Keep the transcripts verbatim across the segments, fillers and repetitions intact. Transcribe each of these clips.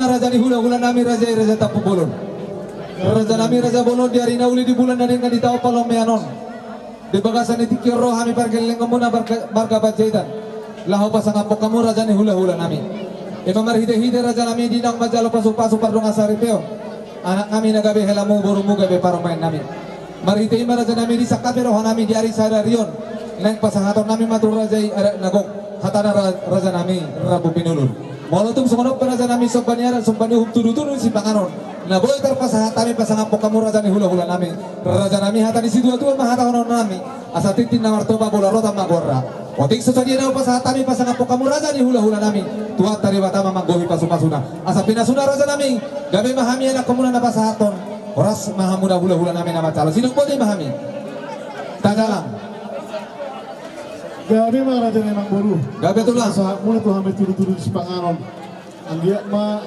Raja ni hulahula nami, raja i Raja Tampubolon. Raja nami, raja bolon, di ari na uli, di bulan na denggan, di taon palomean on, di bagasan ni tingki on ro hami pargellengonmuna marga, marga Panjaitan, laho pasangaphon hamu raja ni hulahula nami. Ima marhitehite raja nami di naung manjalo pasupasu pardongan saripeon, anak nami na gabe helamu, borumu gabe parumaen nami. Marhite i ma raja nami disangkapi roha nami di ari sadari on, naeng pasahaton nami ma tu raja i adat na gok, hatana ra-, raja nami rambu pinulun. Molo tung songon on pe raja nami, somba ni adat, somba ni uhum, tudutudu ni sipanganon na boi tarpasahat hami pasangaphon hamu raja ni hulahula nami. Raja nami, hata ni situatua ma hatahonon nami: Asa tintin na martoba, bola rota ma goarna. Otik so sadia na hupasahat hami pasangaphon hamu raja ni hulahula nami, Tuhanta Debata ma manggohi pasupasuna. Asa pinasuna raja nami, gabe ma hami anakkonmuna na pasahathon, horas ma hamuna hulahula nami na manjalo. Sinung boti ma hami. Tajalang. Gabe ma raja nami, amangboru. Gabe tulang. Pasahatmuna tu hami tudutudu ni sipanganon. Anggiat ma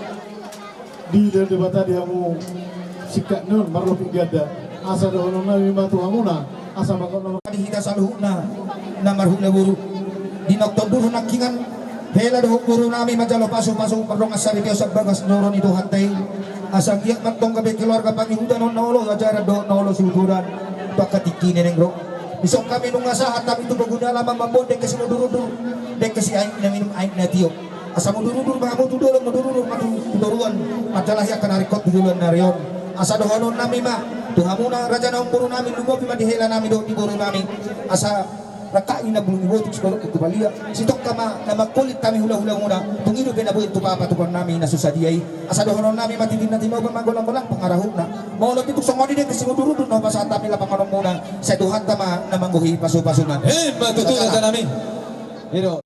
dilehon Debata di hamu singkat ni on marlopit ganda. Asa dohonon nami ma tu hamuna, asa mangkok nama di hita saluhutna na marhulahula boru. Di na tondurhon nangkiningan, hela dohot boru nami manjalo pasupasu pardongan saripeon sian bagas joro ni Tuhanta i. Asa anggiat ma antong gabe keluarga pangihutan on na olo ajaran dohot na olo siuduran tu angka tingki na naeng ro. Dison hami nunga sahat hami tu pogu ni alaman mamboan dengke simudurudur, dengke si aek na minum, aek na tio. Asa mudurudur ma hamu tu dolok, mudurudur ma tu toruan, manjalahi angka na ringkot tu joloan ni ari on. Asa dohonon nami ma tu hamuna raja nami, boru nami, lumobi ma di hela nami dohot di boru nami. Asa rangkap i na bulung ni botik, sitongka ma na mangkulit hami hulahulamuna, tung i dope na boi tu papa tu paon nami na so sadia i. Asa dohonon nami ma tintin na tinopa ma golanggolang pangarahutna. Molo tung songon i dengke simudurudur na hupasahat hami lapangononmuna, sai Tuhanta ma na manggohi pasupasuna. Ima tutu raja nami. I do.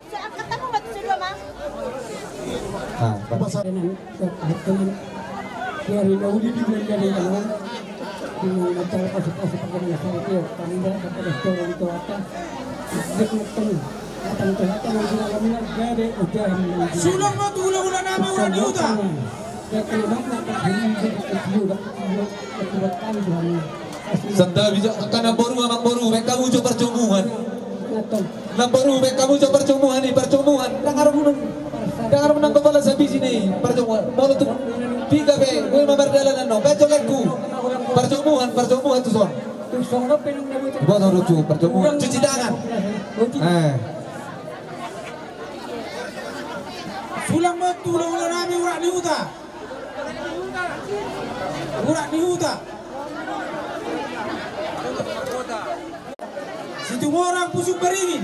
Sulang ma tu hulahula nami, urat ni huta. Santabi jo angka namboru, amangboru, baen hamu jo parjombuhan. Namboru, baen hamu jo parjombuhan i, parjombuhan. Ndang adong unang, ndang adong unang kepala sabisi ni parjombuhan. Molo tung piga pe, boi ma mardalanan on. Baen jo lengku. Parjombuhan, parjombuhan tuson. Boto do tu parjombuhan. Cuci tangan. Eh. Sulang ma tu hulahula nami, urat ni huta. Urat ni huta. Situmorang Pusuk Beringin.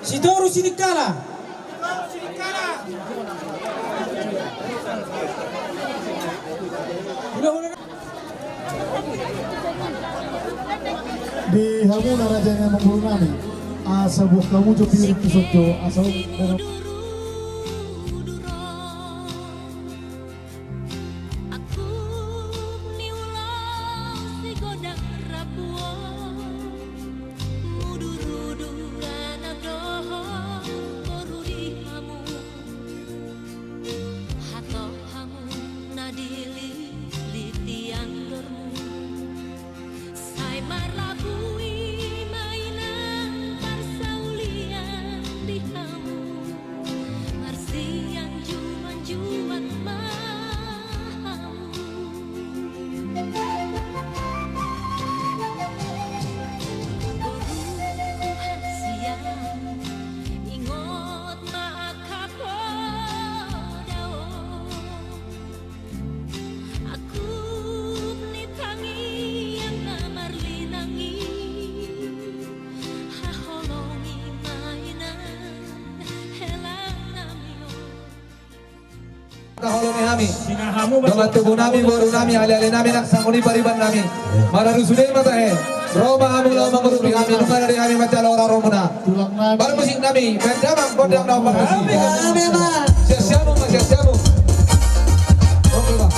Sitoru Sinikala. Di hamuna raja ni amangboru nami, asa buat hamu jo piring tu son jo, asa Hatop hamu na dililiti andormu, sai marlabui ma inang parsaulian di hamu, marsianjuanjuan ma hamu. Boruku hasian, ingot ma angka poda on. Angkup ni tangiang na marlinang i, haholongi ma inang hela nami on. Haholongi hami. Dongan tubu nami, boru nami, aleale nami, nang sangoni pariban nami. Mararu sude ma tahe. Ro ma hamu laho mangurupi hami, nunga rade hami manjalo haroromuna. Parmusik nami, baen damang gondang na parmusik. Siap-siap ma, siap-siap ma. Oke, Bang.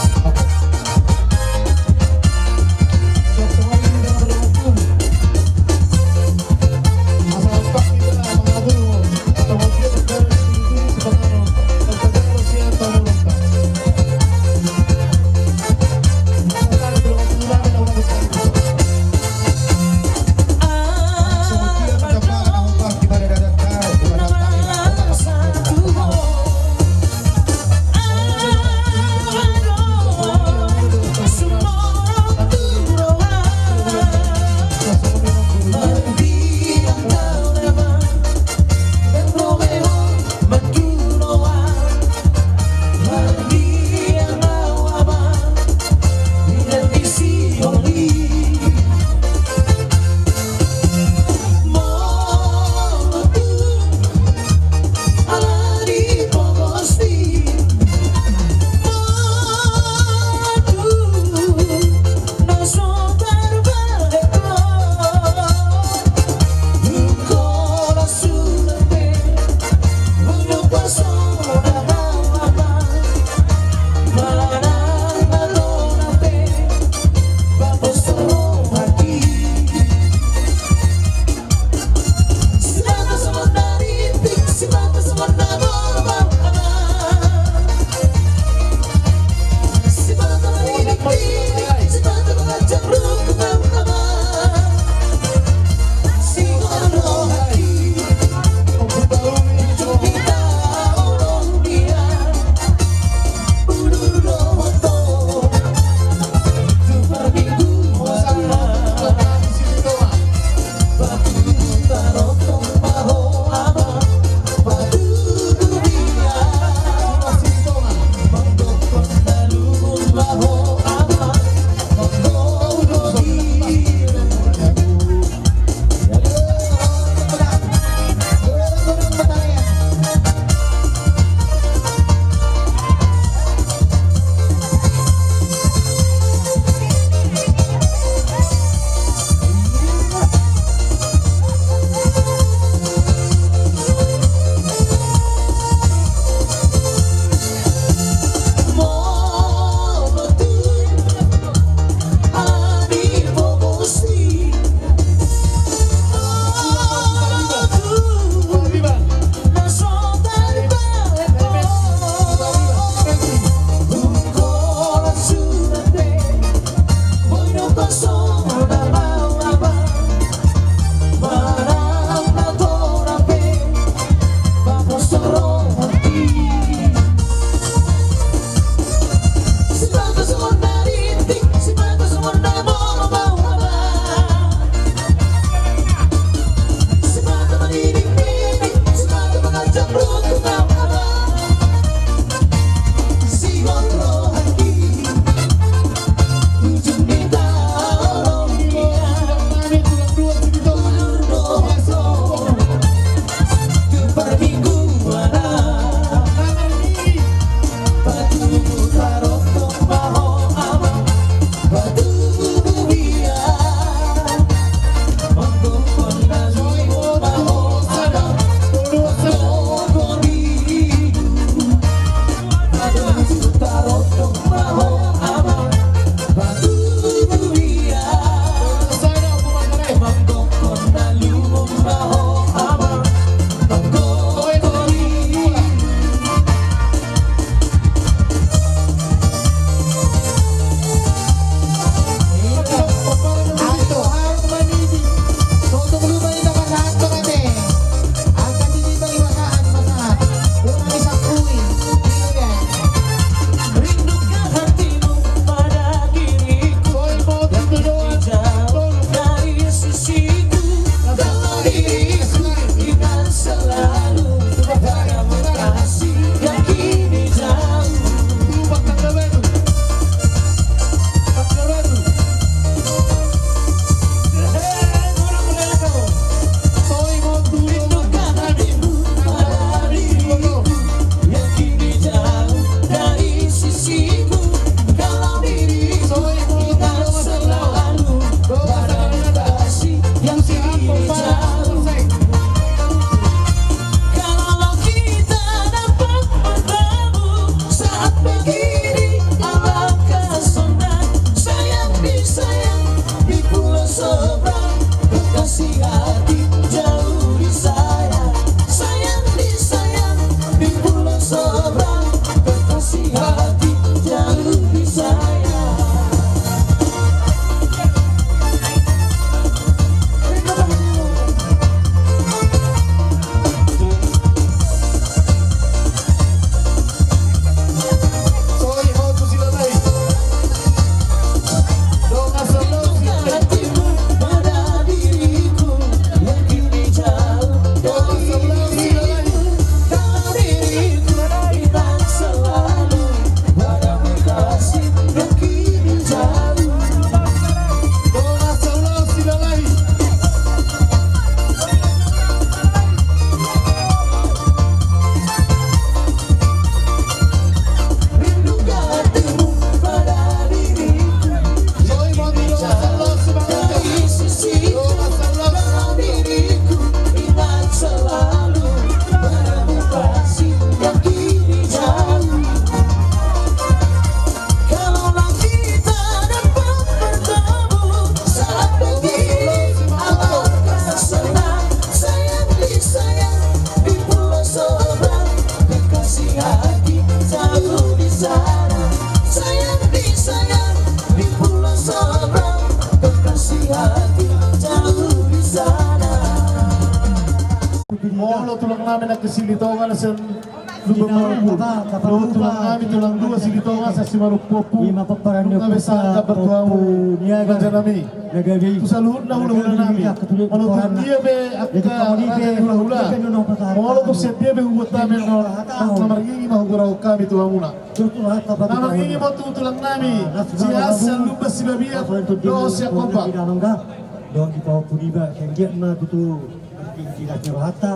Molo tulang nami na ke Silitonga na sian Lumban Marubu, dohot tulang nami tulang dua Silitonga sian Simarumpu-ompu, nunga be sangkap bertuamu raja nami. Tu saluhutna hula-hula nami, molo tung dia be angka raja ni hula-hula, molo tung sian dia be hubuat hami annon, na marngingi ma hugorahon hami tu hamuna. Na marngingi ma tu tulang nami Siahaan sian Lumban Sibabiat dohot sian Kompak. Dohot di pahompu niba, sian dia ma tutu.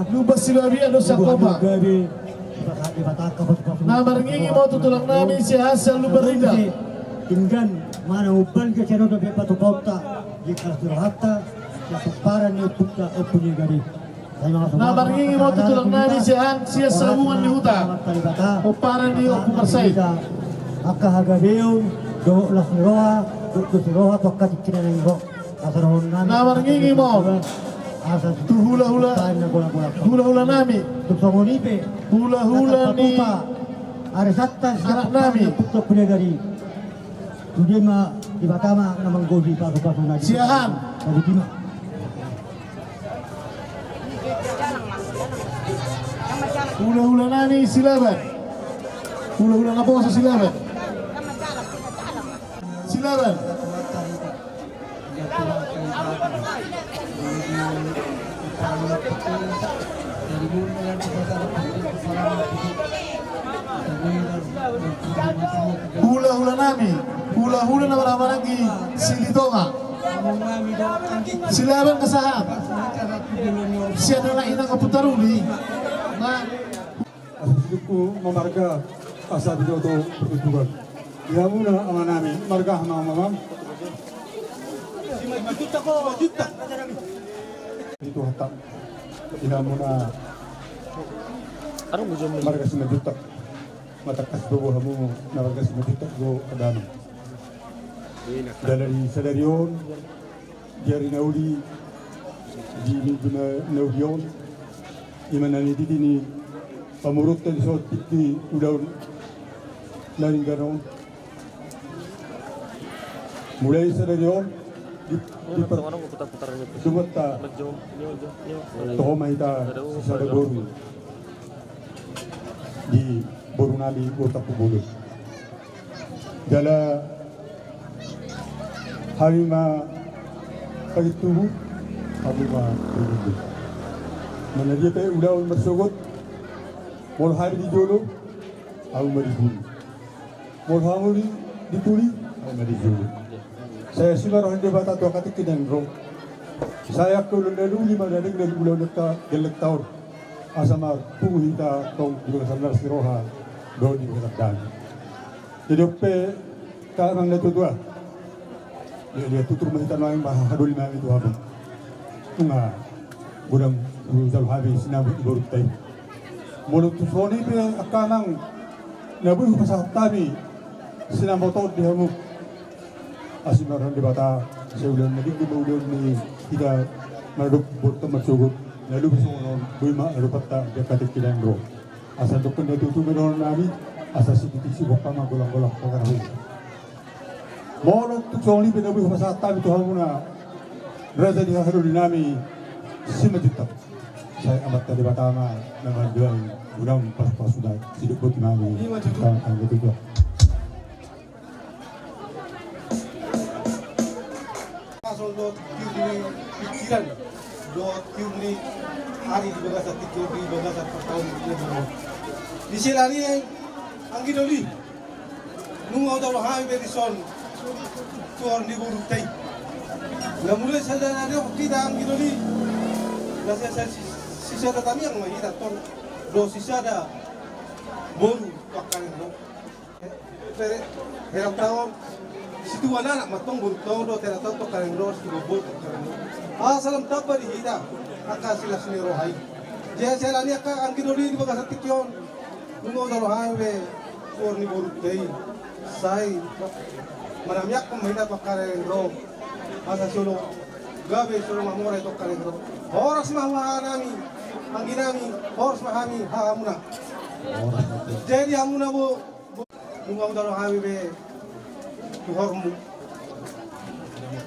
Lumban Sibabiat dohot sian Kompak. Na marngingi ma tu tulang nami Siahaan sian Lumban Rindang. Denggan, mana umbalga sian on dope patupaonta, di kelas ni rohanta, sian pomparan ni ompunta, Ompu Niagari. Na marngingi ma tu tulang nami Siahaan sian Sabungan ni Huta, pomparan ni Ompu Marsai. Angka hagabeon, dohot las ni roha, dohot dos ni roha tu angka tingki na naeng ro. Na marngingi ma on tu hula-hula, hula-hula nami, hula-hula ni anak nami. Tu dia ma Debata ma na manggohi pasu-pasu na di Siahaan. Hula-hula nami Silaban. Hula-hula naposo Silaban. Silaban. Hula-hula nami, hula-hula na marhahamaranggi Silitonga. Silaban kesahat. Sian anak inang Ompunta Ruli. Asa sidungku ma marga, asa binoto perundukan. Di hamuna ama nami, marga ma amang. Itu hatam. Di hamuna marga Simanjuntak. Matangkas do hamu na marga Simanjuntak do, adami. Jala di sadari on, di ari na uli, di minggu na, na uli on, ima na nididi ni pamoruonta di son tingki ulaon na denggan on. Mulai sadari on, di, di per-, dohot ta, toho ma hita sisada boru di boru nami Boru Tampubolon. Jala hami ma paling tubu, hami ma paling tubu. Mana dia pe ulaon marsogot, molo hami di jolo, hami ma di pudi. Molo hamu di, di pudi, hami ma di jolo. Sai asi ma roha ni Debata tu angka tingki na naeng ro. Sai angka ulaon na uli ma na denggan di ulaon na gellengta on. Asa marpungu hita tong di bagasan las ni roha dohot di bagasan dame. Jadi on pe, angka amang na tuatua, dia, dia tutur ma hita nuaeng, ba hadoli ma hami tu hamu. Nunga godang hujalo hami sinamot di borunta i. Molo tung songon i pe angka amang, na boi hupasahat hami sinamot on di hamu. Asi ma roha ni Debata, sai ulaon na denggan ma ulaon ni hita, maradophon borunta marsogot, na lobi songon on boi ma adopanta di angka tingki na naeng ro. Asa dok na tutu ma dohonon nami, asa sititi sibongka ma golang-golang pangarahutna. Molo tung songon i pe na boi hupasahat hami tu hamuna, raja ni hahadoli nami Simanjuntak, sai Amanta Debata ma na manjalo godang pasu-pasu na sidok boti nami. Ima tutu. Anggo tutu. Pasol dohot tiur ni pikiran, dohot tiur ni ari di bagasan tingki on, di bagasan parsaoran di tingki on. Di siala ni i, anggi doli, nunga hujalo hami be dison tu horong ni borunta i. Na mulai sada na dihok hita anggi doli, na sisada, sisada tangiang ma hita tong, dohot sisada boru tu angka na naeng ro. Hera taon, situan anak ma tong borunta on dohot hera taon tu angka na naeng ro, situan boru tu angka na naeng ro. Asa lam tamba di hita angka silas ni roha i. Jadi siala ni i angka anggi doli di bagasan tingki on, nunga hujalo hami be tu horong ni borunta i. Sai manamiangkon ma hita tu angka na naeng ro. Asa solo gabe, solo mamora i tu angka na naeng ro. Horas ma haha nami, anggi nami, horas ma hami hahamuna. Jadi hamuna bo, nunga hujalo hami be tu horongmu.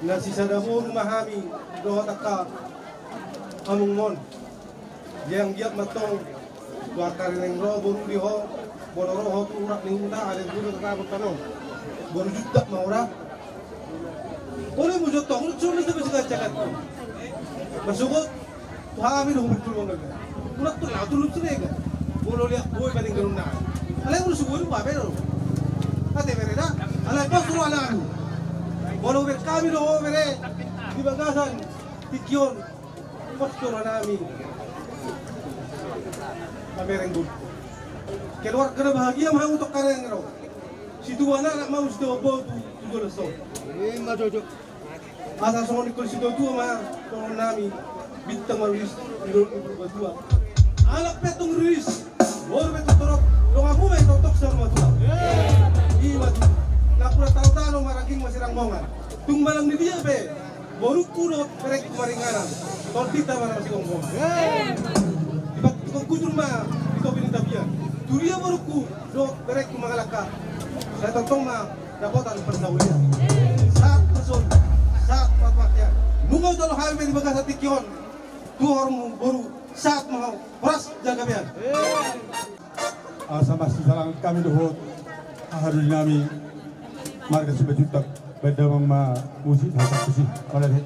Na sisada boru ma hami dohot angka amongmon. Gianggiat ma tong. Dua kali naeng ro boru di ho, boru ro ho tu urak ni huta, ada guru tetap tano. Boru jutak ma ora. Boleh mu jotong, lu cuma bisa bisa kacakan. Masuk tu hami dong betul banget. Urak tu lah tu lu cerega. Boru lihat boy paling geruna. Alai boru subuh itu apa ya lo? Kata bere dah. Alai pas lu ala lu. Boru ber kami dong bere di bagasan. Tikion. Pos tu roha nami. Pamereng dulu. Keluarga na bahagia ma hamu tu kareng ro. Situa na anak mau situa bau tu tu jolo so. Ima jojo. Asa songon ikon situa tua ma songon nami. Bintang ma rilis di lolo di purba tua. Anak petung rilis. Boru petung torop. Dongan mu ma tok tok sama tua. Ima tu. Nakura tau tano maraging masih ranggongan. Tung malang di dia pe. Borungku dohot berengku maringanan. Tondinta ma na masigomgoman. Dipatukon hujur ma di topi ni tapian. Tudia borungku dohot berengku mangalangka. Sai tongtong ma dapotan parsaulian. Sahat ma son, sahat ma pakean. Nunga hujalo hami pe di bagasan tingki on. Tu hormu boru, sahat ma ho. Horas jala gabe an. Asa masisalangan hami dohot haha doli nami marga Simanjuntak. Baen damang ma musik hata tusi. Mauliate.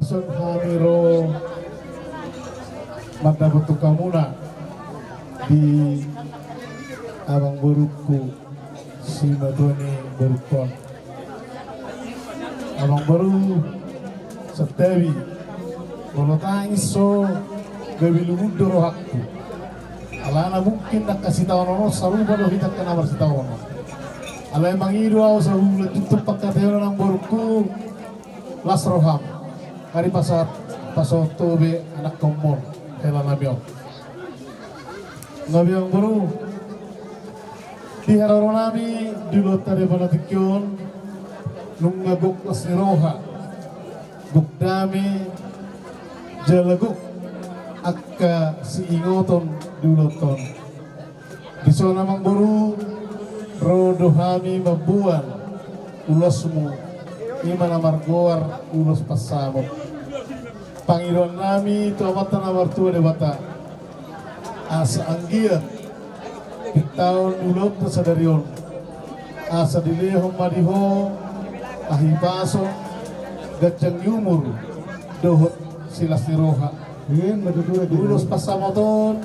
Langsung hami ro mandapothon hamuna di amang borungku, simatua ni borungkon. Amang boru, santabi, molo tangis ho gabe lungun do rohangku. Alana mungkin angka sitaonon on sarupa do hita angka na marsitaonon. Alai mangido ahu sahulan tutu pangkataion, amang borungku, las roham. Ari pasahat, pasahat ho be anakhonmon, hela nami on. Nga be amang boru, di haroro nami di ulaonta di apala tingki on, nunga gok las ni roha, gok dame, jala gok angka siingoton di ulaonta on. Dison amang boru, ro do hami mamboan Ulosmu, i ma na margoar ulos pansamot. Pangidoan nami tu Amanta na martua Debata, asa anggiat pintaon ulaonta sadari on, asa dilehon ma di ho hahipason, ganjang ni umur dohot silas ni roha. Ulos pansamot on,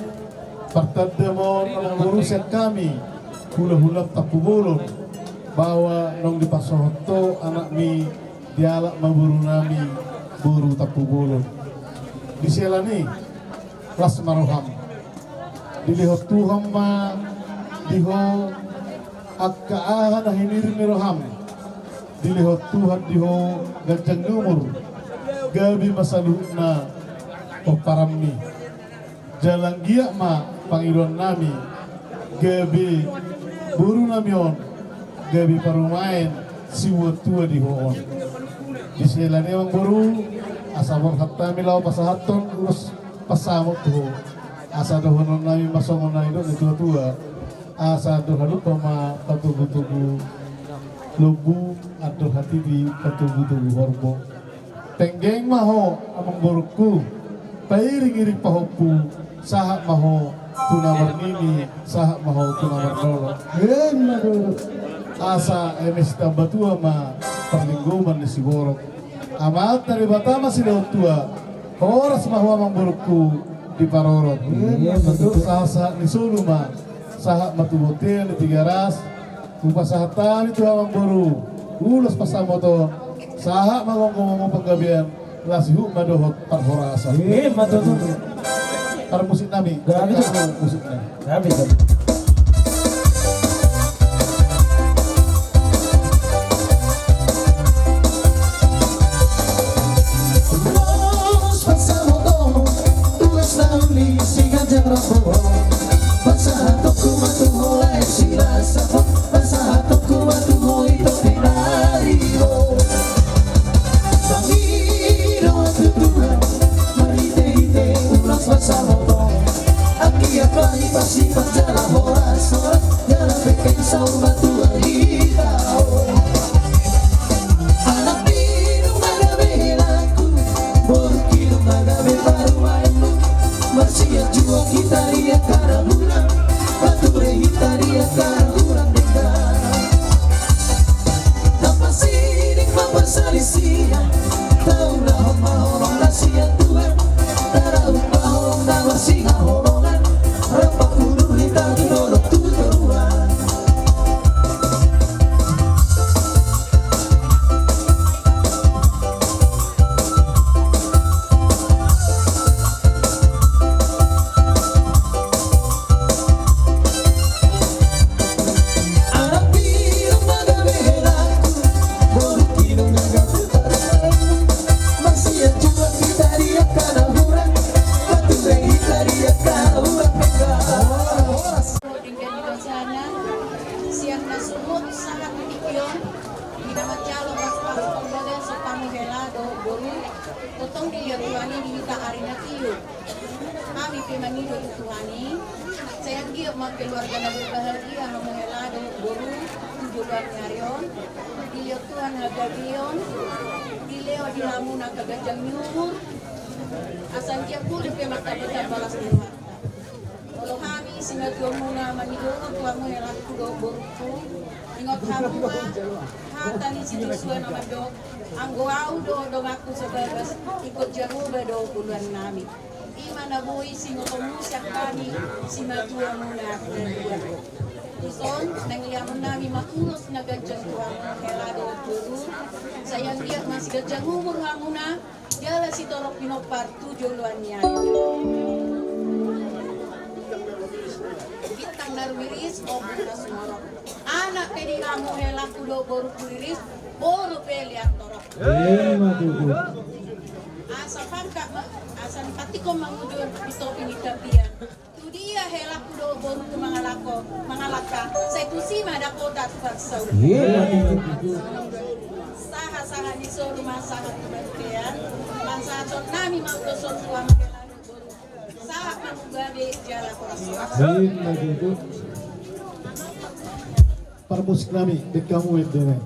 partanda ma on, amangboru, sian hami hulahulam Tampubolon, bahwa naung dipasohot ho anakmi, dialap ma boru nami boru Tampubolon. Di sela ni i, las ma roham. Dilehon Tuhan ma di ho angka aha na hinirim ni roham. Dilehon Tuhan di ho ganjang ni umur, gabe ma saluhutna pomparanmi. Jala anggiat ma pangidoan nami, gabe boru nami on gabe parumaen sibuat tua di ho on. Di sela ni i, amangboru, asa borhat hami laho pasahathon ulos pansamot tu ho. Asa dohonon nami ma songon na nidok ni natuatua: Asa andor halumpang ma patogutogu lombu, andor hatiti patogutogu horbo. Penggeng ma ho, amangborungku, pairingiring pahompu, sahat ma ho tu na marnini, sahat ma ho tu na marnono. Ima tutu. Asa eme sitambatua ma parlinggoman ni siborok. Amanta Debata ma silehon tua, horas ma ho, amangborungku, diparorot. Ima tutu. Sahat ni solu ma, sahat ma tu bontean ni Tigaras. Hupasahat hami tu ho, amangboru, ulos pansamot on, sahat ma gomgom panggabean, laos huhut ma dohot parhorasan. Ima tutu. Parmusik nami. Gabe tutu. Parmusik nami. Gabe, gabe. Ulos pansamot on, ulos na uli siganjang rambu on. Pasahatonku ma tu ho lae silas saput, pasahatonku ma tu ho ito pinaribot. Mangido tu Tuhan marhitehite ulos pansamot on, anggiat ma hipasipat jala horas, horas jala pengkeng saur matua hita on. Anakki nunga gabe helangku, borungki nunga gabe parumaenmu. Marsianjuang hita di angka na hurang, marture hita di angka na hurang denggan. Tapasiding ma parsalisian, taulahon ma holong na sian Tuhan, tarahum ma holong na marsihaholongan, rap mangudut hita tu dolok tu toruan. Denggan ni basana, sian na suhut sahat tu tingki on, di na manjalo ras pasu panggabean sian hamu hela dohot boru, tongtong dilehon Tuhan i di hita ari na tio. Hami pe mangido tu Tuhan i, sai anggiat ma keluarga na berbahagia hamu hela dohot boru tu joloan ni ari on, dilehon Tuhan hagabeon, dilehon di hamu na angka ganjang ni umur, asa anggiat pudi pe martamba-tamba las ni rohanta. Molo hami simatuamuna mangido tu hamu helangku dohot borungku, ingot hamu ma hata ni si Josua na mandok: Anggo ahu dohot donganku sabagas, ingkon Jahowa do oloan nami. I ma na boi siingotonmu sian hami simatuamuna na dua. Dison, naeng lehon nami ma ulos na ganjang tu hamu hela dohot boru, sai anggiat ma siganjang umur hamuna, jala sitorop pinompar tu joloan ni ari. Bintang na rumiris, ombun na sumorop. Anak pe di hamu helangku dohot borungku riris, boru pe lean torop. Ima tutu. Asa pangkat ma, asa patik on mangujur di topi ni tapian. Tudia helangku dohot borungku mangalangka, mangalangka, sai tusi ma dapota tu parsaulian. Ima tutu. Sahat-sahat ni solu ma sahat tu bontean. Pasahaton nami ma ulos on tu hamu hela dohot boru. Sahat ma tu gabe jala horas. Ima tutu. Parmusik nami, denggan hamu ende nai.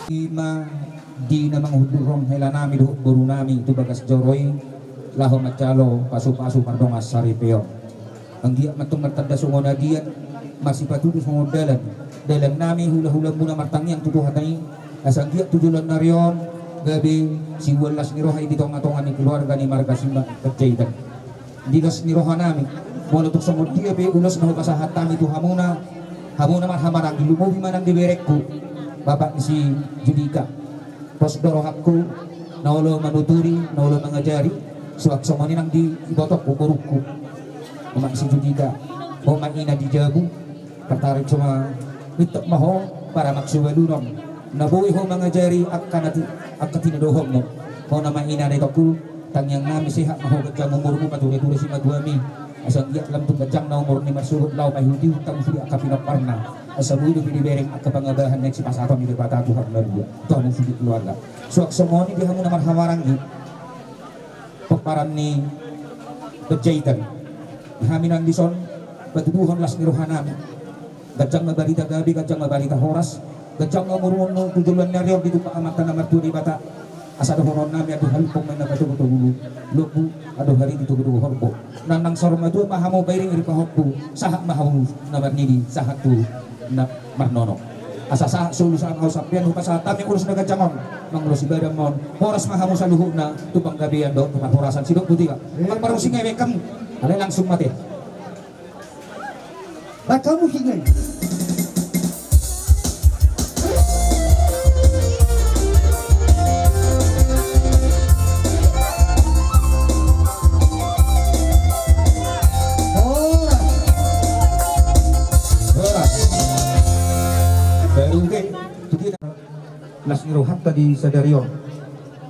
Ima di na manghundurhon helanami dohot borunami tu bagas joro i, laho manjalo pasupasu mardongan saripeon. Anggiat ma tong martanda songon adian, masipatudu songon dalan, dalannami hulahulamuna martangiang tu Tuhanta i, asa anggiat tu joloan ni ari on gabe siboan las ni roha i di tongatonga ni keluarga ni marga Simanjaitan. Di las ni rohanami, molo tung songon dia pe ulos na hupasahat hami tu hamuna, hamuna marhamaranggi, lumobi ma nang di berengku, bapak ni si Judika. Pos do rohangku, na olo manuturi, na olo mangajari, suang songon i nang di ibotongku, borungku. Omak si Judika, omak ina di jabu, partarik soma mintok ma ho, paramak subalunon. Na boi ho mangajari angka na ti-, angka tinodohonmu. Ho nama ina di tongku, tangiangnami sehat ma ho ganjang umurmu, matureture simatuami. Asa anggiat lam tung ganjang na umur ni marsuhut laho paihutihut hamu sude angka pinomparna. Asa boi dope dibereng angka pangabahan na sipasahaton ni Debata tu hamu na dua. Tu hamu sude keluarga. Suang songon i di hamu na marhamaranggi pomparan ni Panjaitan. Hami nang dison patuduhon las ni rohanami. Ganjang ma barita gabe, ganjang ma barita horas, ganjang ma umurmu tu joloan ni ari on ditumpah Amanta na martua Debata. Asa dohononnami, andor halumpang ma inna patogutogu lombu, andor hariti togutogu horbo. Nangnang saur matua ma hamu pairingiring pahompu, sahat ma hamu na marnini, sahat tu na marnono. Asa sahat solu sahat ma hamu sampean, hupasahat hami ulos na ganjang on, mangulosi badan ma on, horas ma hamu saluhutna tu panggabean dohot tu parhorasan. Sidok buti ka. Marparusing i baen hamu. Alai langsung ma ate. Baen hamu hingga i. Horas. Horas. Baru ke. Las ni rohanta di sadari on.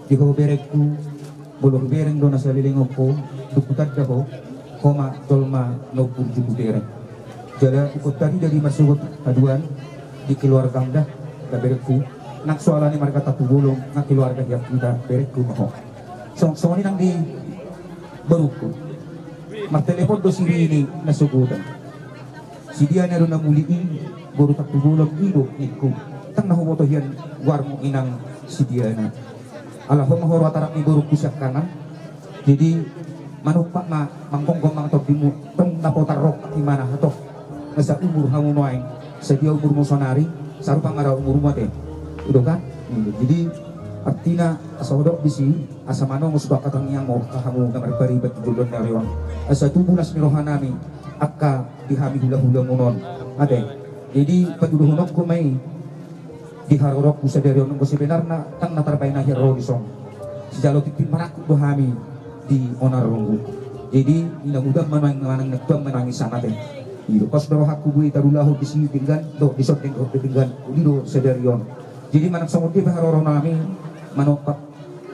Di ho berengku, molo hubereng do na saleleng on ho, dung hutanda ho, ho ma jolma na umburjumbu bereng. Jala ingkon tarida di marsogot haduan di keluargam da, da berengku, nang so alani marga Tampubolon, nang keluarga hian hita, berengku ma ho. Song-, songon i nang di borungku. Martelepon do si Rini na sogotan. Si Diana do na muli i, boru Tampubolon i do ningku. Ndang na huboto hian goarmu inang si Diana. Ala ho ma ho roha tarap ni borungku sian kanan. Jadi manumpak ma, manggomgom ma tondimu, tong na potar rongkap imana hatop. Asa umur hamu nuaeng, sadia umurmu sonari, sarupa ma ra umurmu ate. I do kan? Jadi Artina, asa hudok disi, asa manongos do angka tangiangmu, angka hamu na marpariban tu joloan ni ari on. Asa tubu las ni rohanami, angka di hami hulahulamuna on. Ate. Jadi, patuduhononku ma i, di haroroku sadari on, anggo sebenarna, ndang na tarbaen ahi ro dison. Sijalo tintin marangkup do hami di onan runggu. Jadi, ina mudah manang, manang na tuan manangis anate. I do, pos do rohangku boi tarulahon disi denggan, do, dison denggan, denggan, uli do sadari on. Jadi, manang songon dia pe haroronami, manompak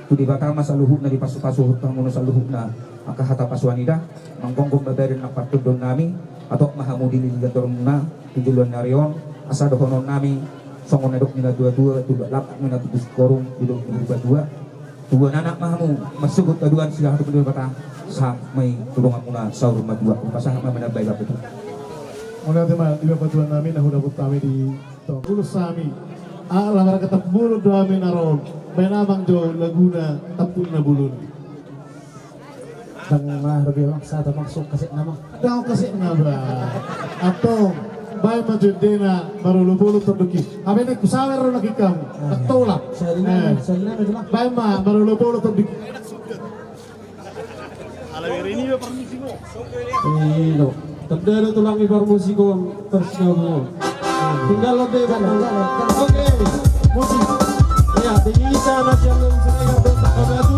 tu Debata ma saluhutna, dipasupasu hamu na saluhutna, angka hata pasuanida, manggomgom ma badan nang partondonnami, hatop ma hamu dililingkan tormuna, tu joloan ni ari on, asa dohononnami, songon na didok ni natuatua, tulak lapak ma na tubu singkoru, didok ni natuatua, tubuan anak ma hamu, marsogot haduan sian hatubuan ni Debata, sahat ma i tu donganmuna, saur matua, pasahat ma manambai bapa tu. Mauliate ma di bapa tuanami, na hudapot hami di Tampulon hami. Ah, lamar kata bulon do hami na ro on. Baen amang jo laguna Tampulna Bulon. Ndang aha do be amang, sada amang, so kasek nama. Ndang kasek nama. Antong, baen ma jo endena marolopolo tondongki. Hape nangkin husawer ro nangkin hamu. Ah, iya. Tolap. Sari nama, eh, sari nama jo amang. Baen ma marolopolo tondongki. Ilo. Tanda do tulang ni parmusik on, terus gabung. Tinggal lo deh, Bang. Oke. Musik. Ya, tinggi sana, siang dan sore, Gardota Kabatu.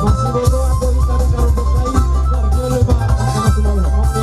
Masih bodoh, aku di tanah karung bekai. Ntar dia lupa, akan masih malu. Oke.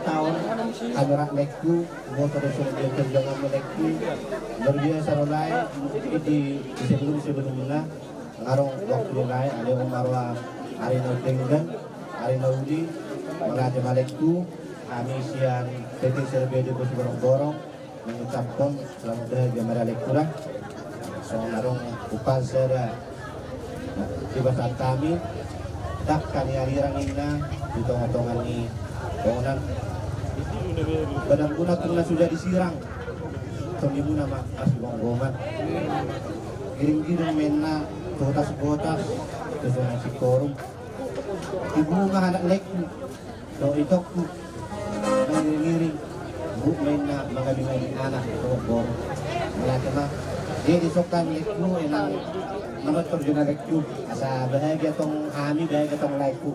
Taon, hami rap laengku, boto do songon dia perjuanganmu laengku. Luar biasa do lae, di sebelum-sebelumna, nunga adong waktu do lae, alai on ma roha ari na denggan, ari na uli, mauliate ma laengku, hami sian P T Serbia di Bosi Borong-borong, mengucapkan selamat bahagia ma laengku da. Songon adong umpasa da di bagasan hami, dangka ni arirang ninna di tonga-tonga ni dongan. Badanmuna tung na so jadi sirang, tondimuna ma masibomboman. Giring-giring ma inna tu botas-botas, tu sungai Singkorum. Di bunga anak laengku, dohot itongku, mangiring-iring, buk ma inna mangabing-abing anak dohot boru. Mauliate ma. Jadi songon i laengku, emang manortor jo na laengku. Asa bahagia tong hami, bahagia tong laengku.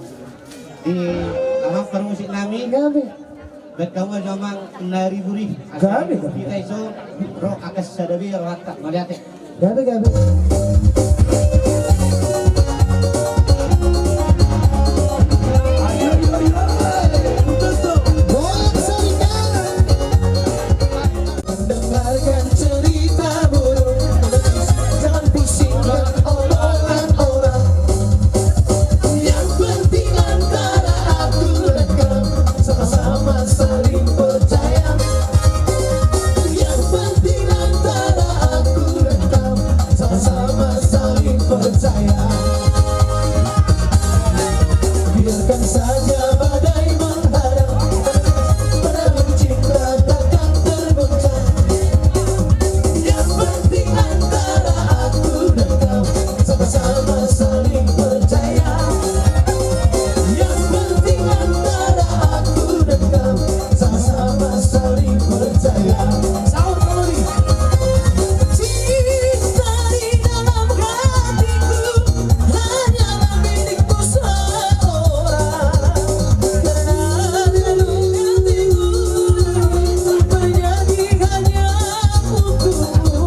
Di amang parmusik nami. Gabe. Baen hamu ma jo amang na ribur i. Asa gabe, gabe. Hita i so ro angka sada be rohanta. Mauliate. Gabe, gabe. Mendengarkan cerita burung, jangan pusingkan omongan orang. Yang penting antara aku dan kau sama-sama saling percaya. Yang penting antara aku dan kau sama-sama saling percaya. Biarkan saja badai menghadang, padahal cinta takkan tergoncang. Yang penting antara aku dan kau sama-sama saling percaya. Yang penting antara aku dan kau sama-sama saling percaya. Sahur kembali. Cinta di dalam hatiku hanyalah milikmu seorang. Karena di dalam hatiku semuanya di hanya untukmu.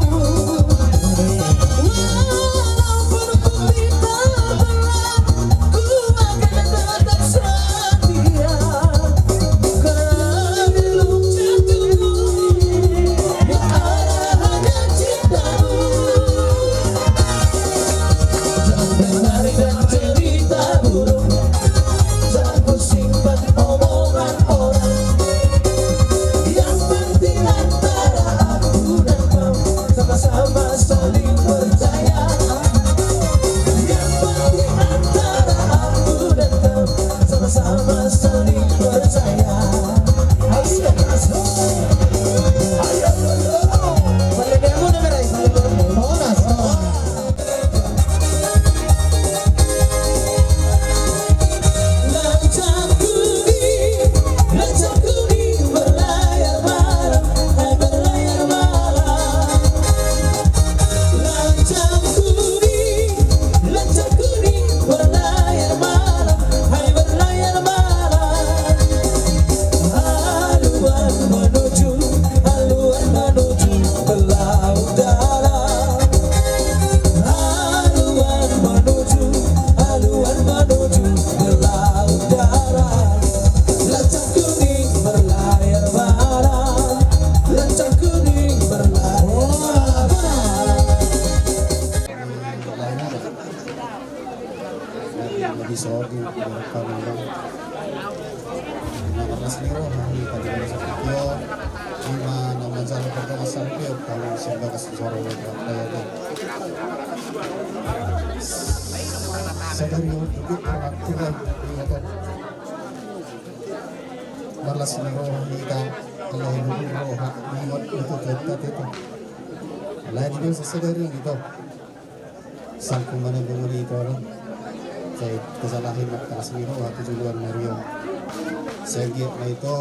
Walaupun ku minta berat, ku akan tetap setia. Karena di lubuk jantungku yang ada hanya cintamu. Jangan dengarkan cerita burung, jangan kau simpan omongan orang. Yang penting antara aku dan kau sama-sama saling percaya. Yang penting antara aku dan kau sama-sama saling percaya. Ayo, ayo, ayo. Balik kamu, dengar, ayo. Horas, horas. Lancang kuning, lancang kuning berlayar malam, hai berlayar malam. Lancang kuning, lancang kuning berlayar malam, hai berlayar malam. Haluan menuju, haluan menuju ke laut dalam. Haluan menuju, haluan menuju ke laut dalam. Lancang kuning berlayar malam, lancang kuning berlayar malam. Jadi soal di belakang memang. Marlas ni roha hita di masa kecil, ima nama jalan pertama sampai kami sebagai seorang laki-laki. Sadari untuk peraturan, marlas ni roha hita, Allah ni roha, ingat itu tetap itu. Lain itu sadari itu. Sangkun ma na di ngolu i, ito do. Sai kesalahan ma, marlas ni roha tu joloan ni ari on. Sai anggiat ma ito,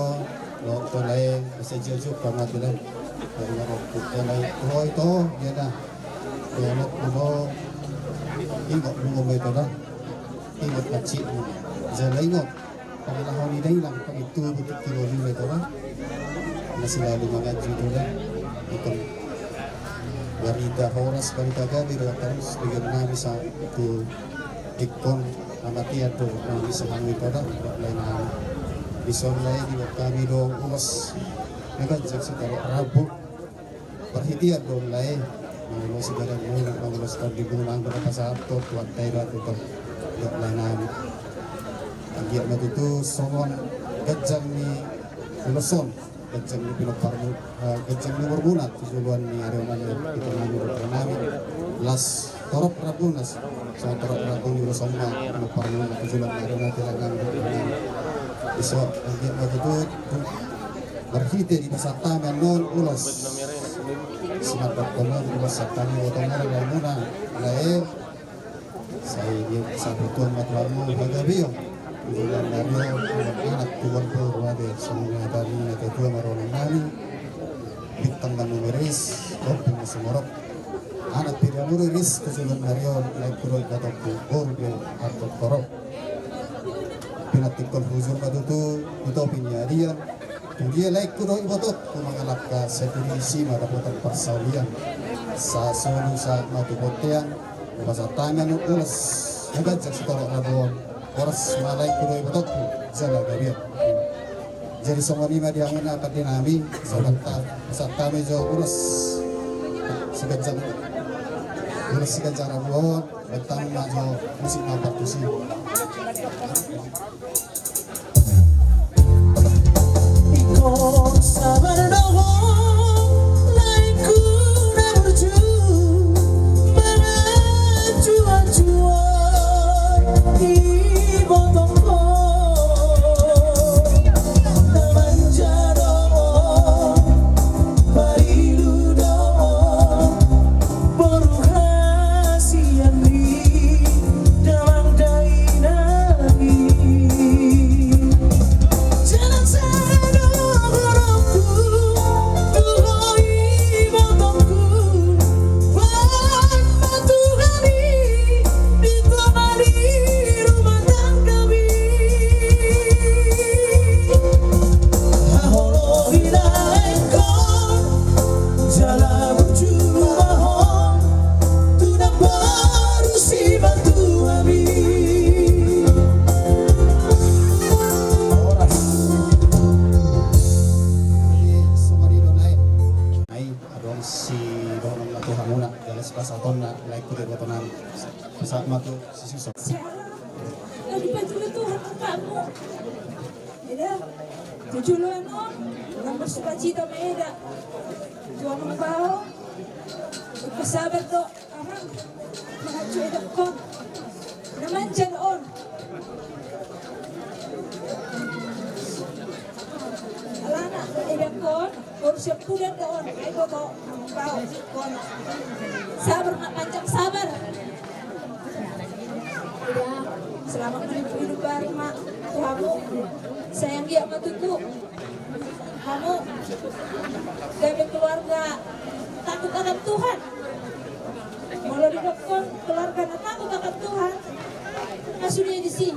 dohot tu lae, sai jujur ma ito lae. Dari na rokok tu lae, oh ito, dia na. Dia na, ito. Ingot muna ma ito do. Ingot ma ito. Jala ingot. Pangalaho ni dainang, pangintubu tu tingki ngolu i ma ito do. Na selalu manganju ito do. Ingkon barita horas, barita gabe do tarus, bagian nami sa tu ingkon, na mate do nami sa hami ito do, lae nami. Dison lae, diboan hami do ulos na ganjang sitorop rambu. Parhitean do lae, mangulosi badanmuna, mangulosi tondimuna, anggo na pasahathon Tuhanta i do tutu. Dok lae nami, anggiat ma tutu songon ganjang ni ulos on, ganjang ni pinomparmu, eh, ganjang ni umurmuna tu joloan ni ari on, anggiat ma tutu nami, las torop rambuna, songon torop rambu ni ulos on ma pinomparmuna tu joloan ni ari on, anggiat ma tutu nami. Dison, anggiat ma tutu marhite di pasahat hami annon ulos, simandokhon ulos sahat hami, botohon laemuna lae. Sai dipasahat Tuhan ma tu hamu hagabeon tu joloan ni ari on, anak tu boru, ate songon hata ni natuatua ma dohonon nami: Bintang manumiris, ombun na sumorop. Anak pe dia muriris tu joloan ni ari on, laengku do ibotongku, boru pe antong torop. Pinantikhon hujur ma tutu di topi ni adian. Tu dia laengku dohot ibotongku mangalangka, sai tu disi ma dapotan parsaulian. Sahat solu sahat ma tu bontean. Hupasahat hami annon ulos na ganjang sitorop rambu on. Horas ma laengku dohot ibotongku jala gabeon. Jadi songon i ma di hamu na pande nami, songon i ma hupasahat hami jo ulos siganjang, ulos siganjang rambu on. Baen hami ma jo musik na partusi. Ingkon sabar do ho, laengku na burju, manganju-anjuhon ibotongku. Na manja do ho, pailu do ho, boru hasian ni damang dainang i. Jala sada do goarhu tu ho ibotongku, boan ma Tuhan i di tonga ni rumah tanggami. Haholongi laengkon, jala burju ma ho tu namboru simantuami. Horas. Ai adong sidohononna tu hamuna, jala sipasahatonna, laengku dohot ibotonami. Pasahat ma tu si Susan. Eda, tu joloan on, na marsukacita ma eda. Tu amang bao, marsabar do amang, manganju edakkon. Na manja do on. Alana edakkon boru siampudan do on, ai boto, amang bao, ingkon sabar ma, panjang sabar. Eda, selamat menempuh hidup baru ma tu hamu. Sai anggiat ma tutu hamu gabe keluarga takut akan Tuhan. Molo didokkon keluarga na takut akan Tuhan, nga sude disi.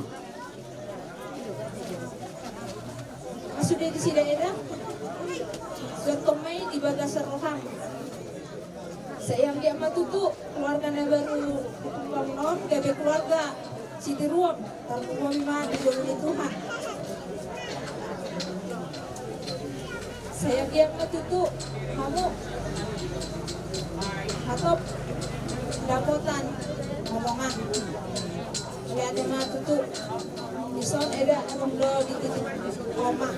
Nga sude disi da eda. Dokkon ma i di bagasan roham. Sai anggiat ma tutu keluarga na baru hubangun on gabe keluarga sitiruon, tarlumobi ma di jolo ni Tuhan. Sai anggiat ma tutu hamu hatop dapotan na tonga. Mauliate ma tutu. Dison eda, adong do dititip oma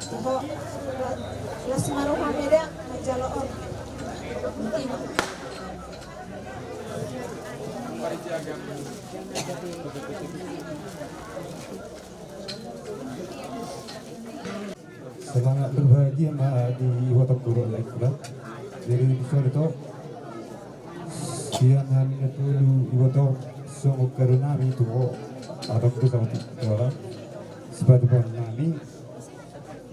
tu ho. Las ma roham eda manjalo on. Selamat berbahagia ma di ibotongku dohot laengku da. Jadi dison do sian hami na tolu ibotong, songon hata nami tu ho, adong do saotik, ora, sipatupaon nami.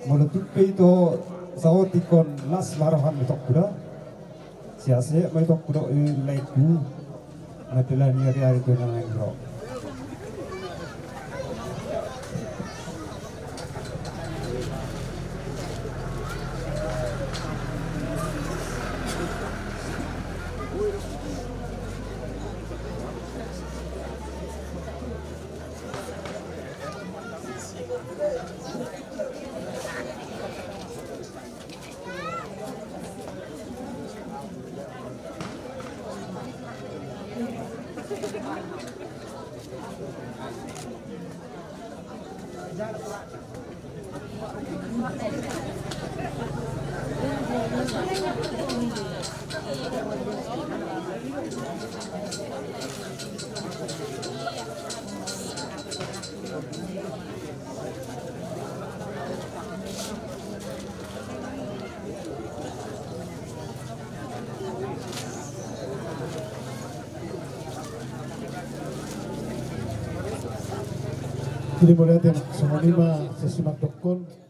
Molo tung pe ito saotik on, las ma roham, ibotongku da. Sai asa ma ibotongku dohot laengku manjalani ari-ari tu na naeng ro. Jadi, mauliate, songon i ma sesi mandokkon.